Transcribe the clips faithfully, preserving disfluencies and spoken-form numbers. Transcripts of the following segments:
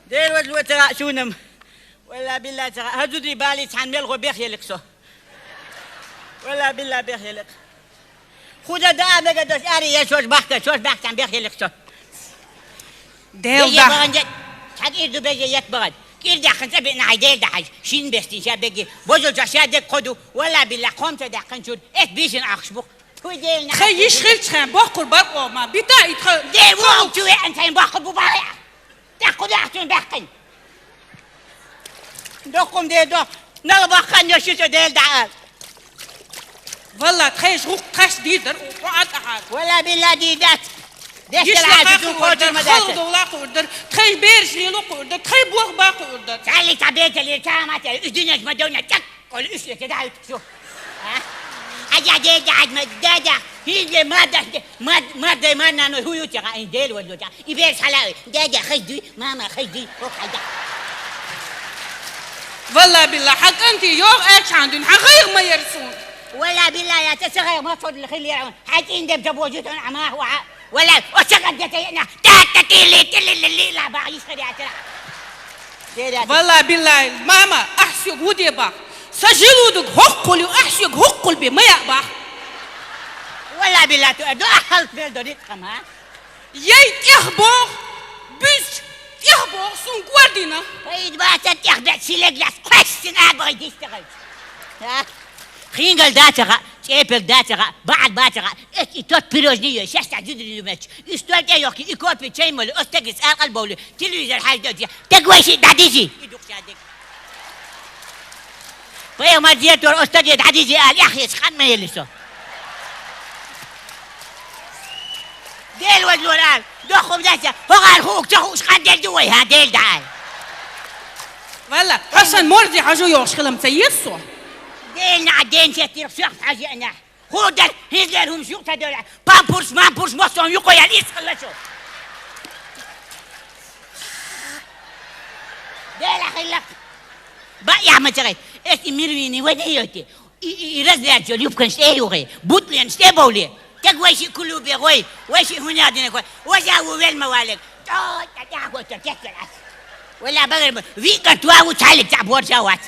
Дера вазло цара шуна-м. Валла-билла цара. ХӀанз зударий бале цхьан мелхо бехъелликх со. Валла-билла бехъелликх. Худа даа мега дош ари я шош бахка, шош бахкан бехъелликх со. Дела Беге дах. Баган дет. Цхьа кӀир ду беге ет баган. КӀир дахкан цӀа биъна хьай Дела дахьаш. Шин бестин ша беги. Бозул ча ша дег ходу. Валла-билла кхом ца дахкан чур. Эт бишин ахш бух. Тхуй Дела на Тхай ахш йиш бух. Хилчхен бохкур бар къома. Бита и тха. Де вон чуе ан тайн бохкур бу бая. Дахку дахтун бахкан. Дохкум де дох. Нал бахкан я ши со Дела дахьал. Валла, тхайш гӀукх тхаш дийдар, у, хьо а тӀахьар. Валла-билла дийдац. Деш Йиш дала лакха хӀаьта зун хурдар, кочур ма дац. Халкъ довла хурдар, тхай бераш лело хурдар, тхай бох ба хурдар. Цали та бетали, та матали, уьш динеш ма довна, чак, коли уьш лете даьвт шу. А? Аджа де, аджа ма, да, да, хиле ма, да, да, ма, ма, да, ма, на, но, хую, чага, ин, Дела валло, чага. И бераш хала, да, да, хаж дуй, мама, хаж дуй, хок, хаж да. Валла-билла, хьа кӀанти йоах аьчхьан дуьн, хьа гӀайгӀа ма яр сун. Валла-билла, я ца ца гӀайгӀа ма цо дил хили яр. Хьа кӀин деб ца божу тон, ама, ва. Валла, о ца гад дета яна. Та, та, ти, ли, ти, ли, ли, ли, ла, ба, йиш хири атира. Дера. Валла-билла, мама, ахь сюг вуде бах. Са жилудуг хоккул ю, ахь сюг хоккул бе, ма я бах. Валла-билла, ту, ду, ахал бел дорит хама. Яй тӀех бох, буьзч тӀех бох, сун кор дина. Пайд баца тӀех бет силег лас, квестин а бой дистагай. А? Хингал дацага, чепел дацага, баъд бацага, эс и тот пирожный ё, шесть а дидри меч. И стол тӀе ёхки, и кофе, чай моли, остаги цӀалкъал боли, телевизор хьаждоди, тег вайши дадижи. И дух шадик. Пайхамар директор остаде дӀадизи ала, яхъес къан ма елли со. Дел вазлур ал, дохум даса, хӀогӀар хуук ца хууш къан дел ду вай, хӀа, дел да ал. Валла, хьо сан морзи хьажу йохуш хилам ца еза со. Дел на ден сеттир сох хьажи ана. Хурдар, хӀинзлер хӀумаш юкъ ца девлла. Пампурс, мампурс, моссо юкъо ял ис хилла чу. Дела хилла. Ба, я ма чагай. Эс и мирвини вади йоти. И, и, и разряд жол юбкан ште югъе. Бутлен ште бовле. Тег вайши кулубе гой. Вайши хунядине гой. Ваза ву вел ма валек. Та, та, та, гой, та, кеккел ас. Вала багар ма, вика туа ву цалик та борша вац.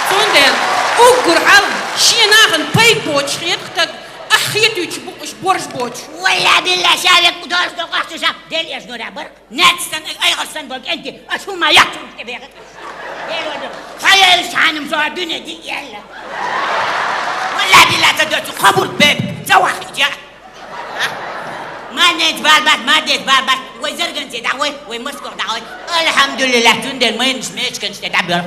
Цундел, уггур хьал, шен нахана пайда боцуш хетах таг, ах хетуьйтуш букъуш борш боцуш. Валла билла, шавек удалш докъахчу шап, дел эш нура бар. Нацсан, айгъарсан бол кенти, аш хӀума яхчун кебегат. Дел валла, хаял шанум со дуне ди ялла. Валла билла, та доцу хабур беб, завах иджа. Манет барбат, манет барбат. Вай зарганце да вай, вай Москва да вай. Алхамдулилла, тундел майнш мечканчте да бер.